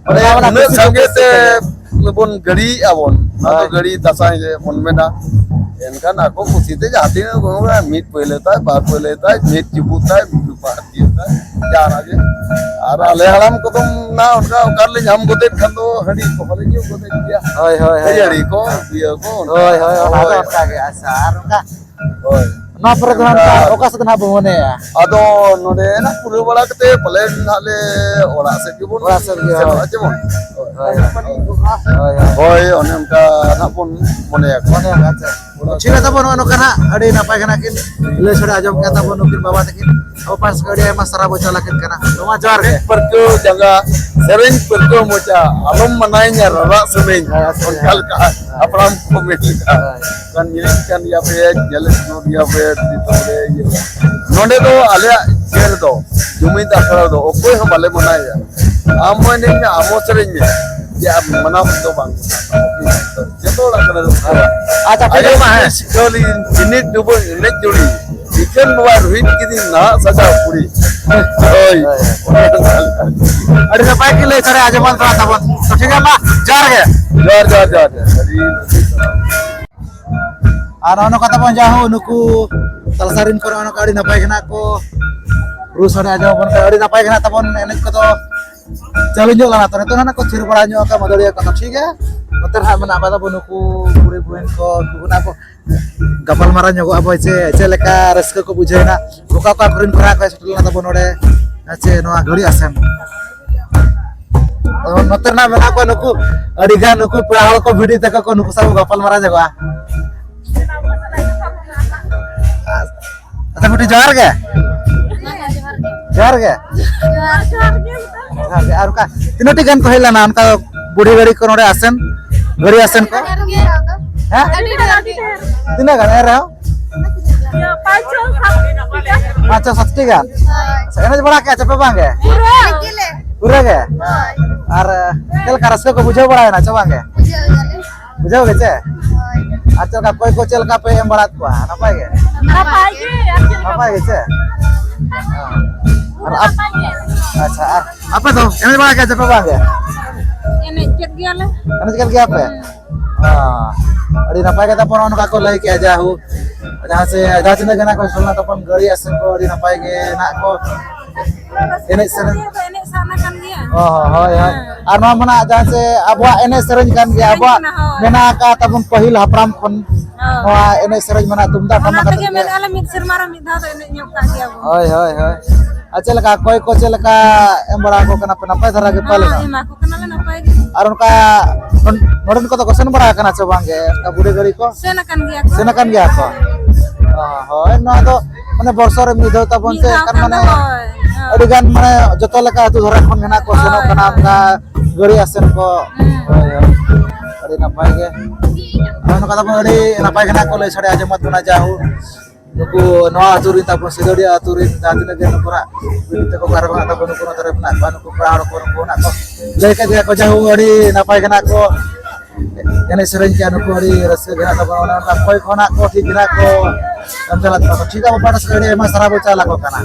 ᱢᱟᱱᱮ ᱚᱱᱟ ᱢᱟ ᱩᱱᱟᱹᱜ ᱠᱩᱥᱤ ᱥᱟᱸᱜᱮ ᱠᱩᱥᱤ ᱛᱮ ᱛᱮᱜᱮ᱾ ᱵᱚᱱ ᱜᱟᱹᱲᱤᱭᱮᱫᱼᱟ ᱵᱚᱱ᱾ ᱚᱱᱟ ᱫᱚ ᱦᱳᱭ᱾ ᱜᱟᱹᱲᱤ ᱫᱟᱸᱥᱟᱭ ᱡᱮ ᱵᱚᱱ ᱢᱮᱱᱟ᱾ ᱮᱱᱠᱷᱟᱱ ᱟᱠᱚ ᱠᱩᱥᱤ ᱛᱮ ᱡᱟᱦᱟᱸ ᱛᱤᱱᱟᱹᱜ ᱠᱚ ᱮᱢᱚᱜᱼᱟ, ᱢᱤᱫ ᱯᱟᱹᱭᱞᱟᱹ ᱛᱟᱭ, ᱵᱟᱨ ᱯᱟᱹᱭᱞᱟᱹ ᱛᱟᱭ, ᱢᱤᱫ ᱪᱩᱯᱩᱫ ᱛᱟᱭ, ᱢᱤᱫ ᱪᱩᱯᱟᱫ ᱛᱤᱭᱳᱜ ᱛᱟᱭ, ᱡᱟᱦᱟᱱᱟᱜ ᱜᱮ᱾ ᱟᱨ ᱟᱞᱮ ᱦᱟᱲᱟᱢ ᱠᱚᱫᱚ ᱱᱟ ᱚᱱᱠᱟ ᱚᱠᱟ ᱨᱮᱞᱮ ᱧᱟᱢ ᱜᱚᱫᱮᱫ ᱠᱷᱟᱱ ᱫᱚ ᱦᱟᱺᱰᱤ ᱠᱚᱦᱚᱸ ᱞᱮ ᱧᱩ ᱜᱚᱫᱮᱫ ᱜᱮᱭᱟ᱾ ᱦᱳᱭ, ᱦᱳᱭ, ᱦᱳᱭ᱾ ᱠᱷᱟᱹᱡᱟᱹᱲᱤ ᱠᱚ, ᱤᱭᱟᱹ ᱠᱚ, ᱚᱱᱠᱟ᱾ ᱦᱳᱭ, ᱦᱳᱭ, ᱚᱱᱟ ᱫᱚ ᱦᱳᱭ᱾ ᱚᱱᱠᱟ ᱜᱮ᱾ ᱟᱪᱪᱷᱟ, ᱟᱨ ᱚᱱᱠᱟ ᱦᱳᱭ᱾ ᱱᱚᱣᱟ ᱯᱚᱨᱮ ᱫᱚ ᱦᱟᱸᱜ ᱚᱠᱟ ᱥᱮᱫ ᱦᱟᱸᱜ ᱵᱚ ᱢᱚᱱᱮᱭᱟ? ᱟᱫᱚ ᱱᱚᱰᱮ ᱱᱟᱜ ᱯᱩᱨᱟᱹ ᱵᱟᱲᱟ ᱠᱟᱛᱮ ᱯᱟᱞᱮᱱ ᱱᱟᱜ ᱞᱮ ᱚᱲᱟᱜ ᱥᱮᱫ ᱜᱮᱵᱚᱱ ᱚᱲᱟᱜ ᱥᱮᱫ ᱜᱮ, ᱥᱮᱱᱚᱜᱼᱟ ᱦᱳᱭ᱾ ᱡᱮᱢᱚᱱ᱾ ᱦᱳᱭ, ᱦᱳᱭ᱾ ᱦᱳᱭ, ᱚᱱᱮ ᱚᱱᱠᱟ ᱱᱟᱜ ᱵᱚᱱ ᱢᱚᱱᱮᱭᱟ᱾ ᱢᱚᱱᱮᱭᱟ, ᱟᱪᱪᱷᱟ᱾ ᱴᱷᱤᱠ ᱜᱮᱭᱟ ᱛᱟᱵᱚᱱ, ᱱᱚᱜᱼᱚ ᱱᱚᱝᱠᱟ ᱱᱟᱜ ᱟᱹᱰᱤ ᱱᱟᱯᱟᱭ ᱜᱮ ᱱᱟᱜ ᱠᱤᱱ ᱞᱟᱹᱭ ᱥᱟᱰᱮ ᱟᱸᱡᱚᱢ ᱠᱮᱫᱟ ᱛᱟᱵᱚᱱ ᱱᱩᱠᱤᱱ ᱵᱟᱵᱟ ᱛᱟᱹᱠᱤᱱ᱾ ᱟᱵᱚ ᱯᱟᱥ ᱟᱹᱰᱤ ᱟᱭᱢᱟ ᱥᱟᱨᱦᱟᱣ ᱵᱚ ᱪᱟᱞ ᱟᱹᱠᱤᱱ ᱠᱟᱱᱟ᱾ ᱢᱟ ᱡᱚᱦᱟᱨ ᱜᱮ᱾ ᱯᱟᱹᱨᱠᱟᱹᱣ ᱡᱟᱸᱜᱟ, ᱥᱮᱨᱮᱧ ᱯᱟᱹᱨᱠᱟᱹᱣ ᱢᱚᱪᱟ, ᱟᱞᱚᱢ ᱢᱟᱱᱟᱧᱟ ᱨᱟᱨᱟᱜ ᱥᱮᱨᱮᱧ᱾ ᱦᱳᱭ, ᱦᱳᱭ᱾ ᱚᱱᱠᱟ ᱞᱮᱠᱟ ᱦᱟᱯᱲᱟᱢ ᱠᱚ ᱢᱮᱱ ᱞᱮᱠᱟ᱾ ᱦᱳᱭ᱾ ᱠᱟᱱ ᱧᱮᱞᱮᱫ ᱠᱟᱱ ᱜᱮᱭᱟ ᱯᱮ, ᱧᱮᱞᱮᱫ ᱠᱟᱱ ᱜᱮᱭᱟ ᱯᱮ, ᱱᱤᱛᱚᱜ ᱨᱮ ᱤᱭᱟᱹ᱾ ᱱᱚᱰᱮ ᱫᱚ ᱟᱞᱮᱭᱟᱜ ᱤᱭᱟᱹ ᱨᱮᱫᱚ, ᱡᱩᱢᱤᱫ ᱟᱠᱷᱲᱟ ᱨᱮᱫᱚ ᱚᱠᱚᱭ ᱦᱚᱸ ᱵᱟᱞᱮ ᱢᱟᱱᱟᱭᱮᱭᱟ᱾ ᱟᱢ ᱦᱚᱸ ᱮᱱᱮᱡ ᱢᱮ, ᱟᱢ ᱦᱚᱸ ᱥᱮᱨᱮᱧ ᱢᱮ, ᱡᱮ ᱟᱢ ᱢᱟᱱᱟᱣ ᱫᱚ ᱵᱟᱝ᱾ ᱡᱚᱛᱚ ᱦᱚᱲᱟᱜ ᱠᱟᱱᱟ ᱨᱟᱹᱥᱠᱟᱹ᱾ ᱟᱪᱪᱷᱟ, ᱴᱷᱤᱠ ᱟᱭᱳ ᱜᱮᱭᱟ, ᱢᱟ, ᱦᱮᱸ᱾ ᱥᱤᱠᱷᱟᱹᱣ ᱞᱤᱧ ᱵᱤᱱᱤᱰ ᱰᱩᱵᱟᱹ ᱮᱱᱮᱡ ᱡᱩᱲᱤ, ᱤᱠᱷᱟᱹᱱ ᱵᱟᱵᱟ ᱨᱩᱦᱤᱱ ᱠᱤᱫᱤᱧ ᱱᱟᱦᱟᱜ ᱥᱟᱡᱟᱣ ᱠᱩᱲᱤ᱾ ᱦᱳᱭ᱾ ᱟᱹᱰᱤ ᱱᱟᱯᱟᱭ ᱜᱮ ᱞᱟᱹᱭ ᱥᱟᱰᱮ ᱟᱸᱡᱚᱢᱟᱱ ᱠᱟᱱᱟ ᱛᱟᱵᱚᱱ᱾ ᱛᱚ, ᱴᱷᱤᱠ ᱜᱮᱭᱟ, ᱢᱟ, ᱡᱚᱦᱟᱨ ᱜᱮ᱾ ᱡᱚᱦᱟᱨ, ᱡᱚᱦᱟᱨ, ᱡᱚᱦᱟᱨ, ᱡᱚᱦᱟᱨ᱾ ᱟᱹᱰᱤ ᱟᱨ ᱱᱚᱜᱼᱚ ᱱᱚᱝᱠᱟ ᱛᱟᱵᱚᱱ ᱡᱟᱦᱟᱸ ᱱᱩᱠᱩ ᱛᱟᱞᱥᱟᱨᱤᱱ ᱠᱚ ᱱᱚᱜᱼᱚ ᱱᱚᱝᱠᱟ ᱟᱹᱰᱤ ᱱᱟᱯᱟᱭ ᱜᱮ ᱱᱟᱜ ᱠᱚ ᱨᱩ ᱥᱟᱰᱮ ᱟᱸᱡᱚᱢ ᱟᱵᱚᱱ ᱠᱟᱱᱟ, ᱟᱹᱰᱤ ᱱᱟᱯᱟᱭ ᱜᱮ ᱱᱟᱜ ᱛᱟᱵᱚᱱ ᱮᱱᱮᱡ ᱠᱚᱫᱚ ᱪᱟᱹᱞᱩ ᱧᱚᱜ ᱞᱮᱱᱟ᱾ ᱛᱚ ᱱᱤᱛᱚᱜ ᱱᱟᱜ ᱠᱚ ᱛᱷᱤᱨ ᱵᱟᱲᱟ ᱧᱚᱜ ᱟᱠᱟᱫ ᱢᱟᱹᱫᱟᱹᱲᱤᱭᱟᱹ ᱠᱚᱫᱚ, ᱴᱷᱤᱠ ᱜᱮᱭᱟ᱾ ᱱᱚᱛᱮ ᱨᱮ ᱦᱟᱸᱜ ᱢᱮᱱᱟᱜ ᱠᱚᱫᱚ ᱱᱩᱠᱩ ᱠᱩᱲᱤ ᱵᱩᱦᱤᱱ ᱠᱚ, ᱱᱩᱠᱩ ᱱᱟᱜ ᱠᱚ ᱜᱟᱯᱟᱞᱢᱟᱨᱟᱣ ᱧᱚᱜᱚᱜ ᱟᱵᱚ ᱡᱮ ᱪᱮᱫ ᱞᱮᱠᱟ ᱨᱟᱹᱥᱠᱟᱹ ᱠᱚ ᱵᱩᱡᱷᱟᱹᱣ ᱮᱱᱟ, ᱚᱠᱟ ᱚᱠᱟ ᱠᱚᱨᱮᱱ ᱠᱷᱚᱱᱟᱜ ᱠᱚ ᱦᱮᱡ ᱥᱮᱴᱮᱨ ᱞᱮᱱᱟ ᱛᱟᱵᱚᱱ ᱱᱚᱰᱮ, ᱪᱮ ᱱᱚᱣᱟ ᱜᱷᱟᱹᱲᱤ ᱟᱥᱮᱱ᱾ ᱱᱚᱛᱮ ᱨᱮᱱᱟᱜ ᱢᱮᱱᱟᱜ ᱠᱚᱣᱟ ᱱᱩᱠᱩ ᱟᱹᱰᱤ ᱜᱟᱱ ᱱᱩᱠᱩ ᱯᱮᱲᱟ ᱦᱚᱲ ᱠᱚ, ᱵᱷᱤᱰᱤ ᱛᱟᱠᱚ ᱠᱚ, ᱱᱩᱠᱩ ᱥᱟᱶ ᱵᱚ ᱜᱟᱯᱟᱞ ᱢᱟᱨᱟᱣ ᱧᱚᱜᱚᱜᱼᱟ᱾ ᱟᱪᱪᱷᱟ ᱵᱤᱴᱤ, ᱡᱚᱦᱟᱨ ᱜᱮ᱾ ᱡᱚᱦᱟᱨ ᱜᱮ᱾ ᱡᱚᱦᱟᱨ, ᱡᱚᱦᱟᱨ ᱜᱮ᱾ ᱡᱚᱦᱟᱨ ᱜᱮ᱾ ᱟᱨ ᱚᱱᱠᱟ ᱛᱤᱱᱟᱹᱜ ᱴᱤ ᱜᱟᱱ ᱠᱚ ᱦᱮᱡ ᱞᱮᱱᱟ ᱚᱱᱠᱟ ᱵᱩᱰᱷᱤ ᱜᱟᱹᱲᱤ ᱠᱚ ᱱᱚᱰᱮ ᱟᱥᱮᱱ, ᱜᱟᱹᱲᱤ ᱟᱥᱮᱱ ᱠᱚ? ᱦᱮᱸ? ᱟᱹᱰᱤ ᱰᱷᱮᱨ ᱜᱮ᱾ ᱛᱤᱱᱟᱹᱜ ᱜᱟᱱ ᱮᱱ ᱨᱮᱦᱚᱸ? ᱤᱭᱟᱹ, ᱯᱟᱸᱪ ᱪᱷᱚ ᱥᱟᱛ ᱴᱤ ᱜᱟᱱ᱾ ᱯᱟᱸᱪ ᱪᱷᱚ ᱥᱟᱛ ᱴᱤ ᱜᱟᱱ? ᱦᱳᱭ᱾ ᱮᱱᱮᱡ ᱵᱟᱲᱟ ᱠᱮᱜᱼᱟ ᱪᱮ ᱯᱮ ᱵᱟᱝ ᱜᱮ? ᱯᱩᱨᱟᱹ᱾ ᱯᱩᱨᱟᱹ ᱜᱮ? ᱦᱳᱭ᱾ ᱟᱨ ᱪᱮᱫ ᱞᱮᱠᱟ ᱨᱟᱹᱥᱠᱟᱹ ᱠᱚ ᱵᱩᱡᱷᱟᱹᱣ ᱵᱟᱲᱟᱭᱮᱱᱟ ᱪᱮ ᱵᱟᱝ ᱜᱮ? ᱵᱩᱡᱷᱟᱹᱣ ᱜᱮᱭᱟᱞᱮ᱾ ᱵᱩᱡᱷᱟᱹᱣ ᱜᱮ ᱪᱮ? ᱦᱳᱭ᱾ ᱟᱨ ᱪᱮᱫ ᱞᱮᱠᱟ ᱚᱠᱚᱭ ᱠᱚ ᱪᱮᱫ ᱞᱮᱠᱟ ᱯᱮ ᱮᱢ ᱵᱟᱲᱟᱫ ᱠᱚᱣᱟ? ᱱᱟᱯᱟᱭ ᱜᱮ? ᱱᱟᱯᱟᱭ ᱜᱮ, ᱟᱨ ᱪᱮᱫ ᱞᱮᱠᱟ? ᱱᱟᱯᱟᱭ ᱜᱮ ᱪᱮ? ᱟᱨ ᱟᱯ-, ᱱᱟᱯᱟᱭ ᱜᱮ᱾ ᱟᱪᱪᱷᱟ, ᱟᱨ ᱟᱯᱮ ᱫᱚ ᱮᱱᱮᱡ ᱵᱟᱲᱟ ᱠᱮᱜᱼᱟ ᱪᱮ ᱯᱮ ᱵᱟᱝ ᱜᱮ? ᱮᱱᱮᱡ ᱠᱮᱫ ᱜᱮᱭᱟᱞᱮ᱾ ᱮᱱᱮᱡ ᱠᱮᱫ ᱜᱮᱭᱟ ᱯᱮ? ᱦᱮᱸ᱾ ᱦᱮᱸ᱾ ᱟᱹᱰᱤ ᱱᱟᱯᱟᱭ ᱠᱟᱛᱷᱟ ᱵᱚᱱ ᱱᱚᱜᱼᱚ ᱱᱚᱝᱠᱟ ᱠᱚ ᱞᱟᱹᱭ ᱠᱮᱜᱼᱟ, ᱡᱟᱦᱳᱠ᱾ ᱡᱟᱦᱟᱸ ᱥᱮ, ᱡᱟᱦᱟᱸ ᱛᱤᱱᱟᱹᱜ ᱜᱮ ᱱᱟᱜ ᱠᱚ ᱥᱮᱴᱮᱨ ᱞᱮᱱᱟ ᱛᱟᱵᱚᱱ ᱜᱟᱹᱲᱤ ᱟᱥᱮᱱ ᱠᱚ, ᱟᱹᱰᱤ ᱱᱟᱯᱟᱭ ᱜᱮ ᱱᱟᱜ ᱠᱚ ᱮᱱᱮᱡ ᱥᱮᱨᱮᱧ᱾ ᱮᱱᱮᱡ ᱥᱟᱱᱟ ᱠᱟᱱ ᱜᱮᱭᱟ᱾ ᱚ, ᱦᱳᱭ, ᱦᱳᱭ᱾ ᱦᱮᱸ᱾ ᱟᱨ ᱱᱚᱣᱟ ᱢᱟ ᱱᱟᱜ ᱡᱟᱦᱟᱸ ᱥᱮ ᱟᱵᱚᱣᱟᱜ ᱮᱱᱮᱡ ᱥᱮᱨᱮᱧ ᱠᱟᱱ ᱜᱮᱭᱟ, ᱥᱮᱨᱮᱧ ᱟᱵᱚᱣᱟᱜ ᱠᱟᱱᱟ, ᱦᱳᱭ᱾ ᱢᱮᱱᱟᱜ ᱟᱠᱟᱫ ᱛᱟᱵᱚᱱ ᱯᱟᱹᱦᱤᱞ ᱦᱟᱯᱲᱟᱢ ᱠᱷᱚᱱ᱾ ᱦᱳᱭ᱾ ᱱᱚᱣᱟ ᱮᱱᱮᱡ ᱥᱮᱨᱮᱧ ᱢᱮᱱᱟᱜᱼᱟ, ᱛᱩᱢᱫᱟᱜ ᱚᱱᱟ ᱴᱟᱢᱟᱠ ᱟᱛᱮ ᱛᱮᱜᱮ ᱜᱮ᱾ ᱢᱮᱱᱮᱫᱼᱟ ᱞᱮ, ᱢᱤᱫ ᱥᱮᱨᱢᱟ ᱨᱮ ᱢᱤᱫ ᱫᱷᱟᱣ ᱫᱚ ᱮᱱᱮᱡ ᱧᱚᱜ ᱠᱟᱜ ᱜᱮᱭᱟ ᱵᱚᱱ᱾ ᱦᱳᱭ, ᱦᱳᱭ, ᱦᱳᱭ᱾ ᱟᱨ ᱪᱮᱫ ᱞᱮᱠᱟ, ᱚᱠᱚᱭ ᱠᱚ ᱪᱮᱫ ᱞᱮᱠᱟ ᱮᱢ ᱵᱟᱲᱟ ᱟᱠᱚ ᱠᱟᱱᱟ ᱯᱮ, ᱱᱟᱯᱟᱭ ᱫᱷᱟᱨᱟ ᱜᱮ ᱦᱚᱸ, ᱯᱟᱞᱮᱱᱚᱜ? ᱮᱢᱟ ᱠᱚ ᱠᱟᱱᱟᱞᱮ ᱱᱟᱯᱟᱭ ᱜᱮ᱾ ᱟᱨ ᱚᱱᱠᱟ ᱱᱚᱰ-, ᱱᱚᱰᱮᱱ ᱠᱚᱫᱚ ᱠᱚ ᱥᱮᱱ ᱵᱟᱲᱟ ᱟᱠᱟᱱᱟ ᱥᱮ ᱵᱟᱝ ᱜᱮ, ᱚᱱᱠᱟ ᱵᱩᱰᱷᱤ ᱜᱟᱹᱲᱤ ᱠᱚ? ᱥᱮᱱ ᱟᱠᱟᱱ ᱜᱮᱭᱟ ᱠᱚ᱾ ᱥᱮᱱ ᱟᱠᱟᱱ ᱜᱮᱭᱟ ᱠᱚ? ᱚ, ᱦᱳᱭ, ᱱᱚᱣᱟ ᱫᱚ ᱢᱟᱱᱮ ᱵᱚᱨᱥᱚ ᱨᱮ ᱢᱤᱫ ᱫᱷᱟᱣ ᱛᱟᱵᱚᱱ ᱢᱤᱫ ᱥᱮ, ᱫᱷᱟᱣ ᱮᱱᱠᱷᱟᱱ ᱠᱟᱱ ᱢᱟᱱᱮ ᱫᱚ, ᱦᱳᱭ, ᱦᱳᱭ᱾ ᱟᱹᱰᱤ ᱜᱟᱱ ᱢᱟᱱᱮ ᱡᱚᱛᱚ ᱞᱮᱠᱟ ᱟᱹᱛᱩ ᱫᱷᱟᱨᱟ ᱠᱷᱚᱱ ᱢᱮᱱᱟᱜ ᱠᱚ, ᱦᱳᱭ, ᱥᱮᱱᱚᱜ ᱠᱟᱱᱟ, ᱦᱳᱭ᱾ ᱚᱱᱠᱟ ᱜᱟᱹᱲᱤ ᱟᱥᱮᱱ ᱠᱚ᱾ ᱦᱩᱸ᱾ ᱦᱳᱭ, ᱦᱳᱭ᱾ ᱟᱹᱰᱤ ᱱᱟᱯᱟᱭ ᱜᱮ᱾ ᱟᱨ ᱱᱚᱝᱠᱟ ᱛᱟᱵᱚᱱ ᱟᱹᱰᱤ ᱱᱟᱯᱟᱭ ᱜᱮ ᱱᱟᱜ ᱠᱚ ᱞᱟᱹᱭ ᱥᱟᱰᱮ ᱟᱸᱡᱚᱢᱟᱫ ᱵᱚᱱᱟ, ᱡᱟᱦᱳ᱾ ᱱᱩᱠᱩ ᱱᱚᱣᱟ ᱟᱹᱛᱩ ᱨᱮᱱ ᱛᱟᱵᱚᱱ, ᱥᱤᱫᱟᱹᱲᱤᱭᱟᱹ ᱟᱹᱛᱩ ᱨᱮᱱ ᱡᱟᱦᱟᱸ ᱛᱤᱱᱟᱹᱜ ᱜᱮ ᱱᱩᱠᱩ ᱱᱟᱜ ᱵᱤᱴᱤ ᱛᱟᱠᱚ ᱠᱟᱨ ᱢᱮᱱᱟᱜ ᱛᱟᱠᱚ, ᱱᱩᱠᱩ ᱱᱚᱛᱮ ᱨᱮ ᱢᱮᱱᱟᱜ ᱠᱚᱣᱟ, ᱱᱩᱠᱩ ᱠᱚᱲᱟ ᱦᱚᱲ ᱠᱚ, ᱱᱩᱠᱩ ᱱᱟᱜ ᱠᱚ ᱞᱟᱹᱭ ᱠᱮᱫ ᱜᱮᱭᱟ ᱠᱚ, ᱡᱟᱦᱳ, ᱟᱹᱰᱤ ᱱᱟᱯᱟᱭ ᱜᱮ ᱱᱟᱜ ᱠᱚ ᱮᱱᱮᱡ ᱥᱮᱨᱮᱧ ᱠᱮᱜᱼᱟ, ᱱᱩᱠᱩ ᱟᱹᱰᱤ ᱨᱟᱹᱥᱠᱟᱹ ᱜᱮ ᱦᱮᱱᱟᱜ ᱛᱟᱠᱚᱣᱟ᱾ ᱚᱱᱮ ᱚᱱᱟ ᱚᱠᱚᱭ ᱠᱚ ᱱᱟᱜ ᱠᱚ ᱴᱷᱤᱠ ᱜᱮ ᱱᱟᱜ ᱠᱚ ᱮᱢ ᱪᱟᱞᱟᱜ ᱠᱟᱱᱟ ᱠᱚ᱾ ᱴᱷᱤᱠ ᱜᱮᱭᱟ, ᱟᱵᱚ ᱯᱟᱦᱴᱟ ᱥᱮᱫ ᱠᱷᱚᱱ ᱟᱹᱰᱤ ᱟᱭᱢᱟ ᱥᱟᱨᱦᱟᱣ ᱵᱚᱱ ᱪᱟᱞ ᱟᱠᱚ ᱠᱟᱱᱟ᱾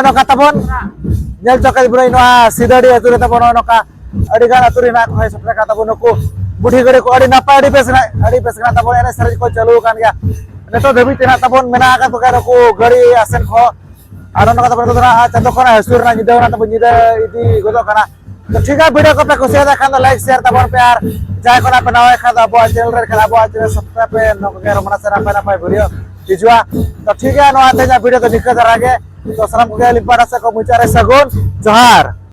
ᱱᱚᱝᱠᱟ ᱛᱟᱵᱚᱱ ᱧᱮᱞ ᱪᱚ ᱠᱟᱫ ᱵᱚᱱ ᱱᱚᱣᱟ ᱥᱤᱫᱟᱹᱲᱤ ᱟᱹᱛᱩ ᱨᱮ ᱛᱟᱵᱚᱱ ᱱᱚᱜᱼᱚ ᱱᱚᱝᱠᱟ ᱟᱹᱰᱤ ᱜᱟᱱ ᱟᱹᱛᱩ ᱨᱮᱱᱟᱜ ᱠᱚ ᱦᱮᱡ ᱥᱮᱴᱮᱨ ᱟᱠᱟᱫ ᱛᱟᱵᱚᱱ ᱱᱩᱠᱩ ᱵᱩᱰᱷᱤ ᱜᱟᱹᱰᱤ ᱠᱚ ᱟᱹᱰᱤ ᱱᱟᱯᱟᱭ ᱟᱹᱰᱤ ᱵᱮᱥ ᱨᱮᱱᱟᱜ ᱟᱹᱰᱤ ᱵᱮᱥ ᱨᱮᱱᱟᱜ ᱛᱟᱵᱚᱱ ᱮᱱᱮᱡ ᱥᱮᱨᱮᱧ ᱠᱚ ᱪᱟᱹᱞᱩ ᱟᱠᱟᱱ ᱜᱮᱭᱟ᱾ ᱱᱤᱛᱚᱜ ᱫᱷᱟᱹᱵᱤᱡ ᱛᱮ ᱱᱟᱜ ᱛᱟᱵᱚᱱ ᱢᱮᱱᱟᱜ ᱟᱠᱟᱫ ᱠᱚᱜᱮᱭᱟ ᱱᱩᱠᱩ ᱜᱟᱹᱲᱤ ᱟᱥᱮᱱ ᱠᱚ᱾ ᱟᱨ ᱱᱚᱝᱠᱟ ᱛᱟᱵᱚᱱ ᱱᱤᱛᱚᱜ ᱫᱚ ᱱᱟᱜ ᱪᱟᱸᱫᱚ ᱠᱷᱚᱱᱟᱜ ᱦᱟᱹᱥᱩᱨ ᱨᱮᱱᱟᱜ ᱧᱤᱫᱟᱹ ᱨᱮᱱᱟᱜ ᱛᱟᱵᱚᱱ ᱧᱤᱫᱟᱹ ᱤᱫᱤ ᱜᱚᱫᱚᱜ ᱠᱟᱱᱟ᱾ ᱛᱚ ᱴᱷᱤᱠ ᱜᱮᱭᱟ, ᱵᱷᱤᱰᱤᱭᱳ ᱠᱚᱯᱮ ᱠᱩᱥᱤᱭᱟᱫᱟ ᱠᱷᱟᱱ ᱫᱚ ᱞᱟᱭᱤᱠ ᱥᱮᱭᱟᱨ ᱛᱟᱵᱚᱱ ᱯᱮ, ᱟᱨ ᱡᱟᱦᱟᱸᱭ ᱠᱷᱚᱱᱟᱜ ᱯᱮ ᱱᱟᱣᱟ ᱠᱷᱟᱱ ᱫᱚ ᱟᱵᱚᱣᱟᱜ ᱪᱮᱱᱮᱞ ᱨᱮ ᱠᱷᱟᱱ ᱟᱵᱚᱣᱟᱜ ᱪᱮᱱᱮᱞ ᱥᱟᱵᱥᱠᱨᱟᱭᱤᱵ ᱯᱮ, ᱱᱚᱝᱠᱟ ᱜᱮ ᱟᱨᱚ ᱢᱟᱲᱟᱝ ᱥᱮᱫ ᱱᱟᱯᱟᱭ ᱱᱟᱯᱟᱭ ᱵᱷᱤᱰᱤᱭᱳ ᱦᱤᱡᱩᱜᱼᱟ᱾ ᱛᱚ ᱴᱷᱤᱠ ᱜᱮᱭᱟ, ᱱᱚᱣᱟ ᱛᱮᱦᱮᱧᱟᱜ ᱵᱷᱤᱰᱤᱭᱳ ᱫᱚ ᱱᱤᱝᱠᱟᱹ ᱫᱷᱟᱨᱟ ᱜᱮ᱾ ᱛᱚ ᱥᱟᱱᱟᱢ ᱠᱚᱜᱮ ᱟᱹᱞᱤᱧ ᱯᱟᱦᱴᱟ ᱥᱮᱫ ᱠᱷᱚᱱ ᱢᱩᱪᱟᱹᱫ ᱨᱮ ᱥᱟᱹᱜᱩᱱ ᱡᱚᱦᱟᱨ᱾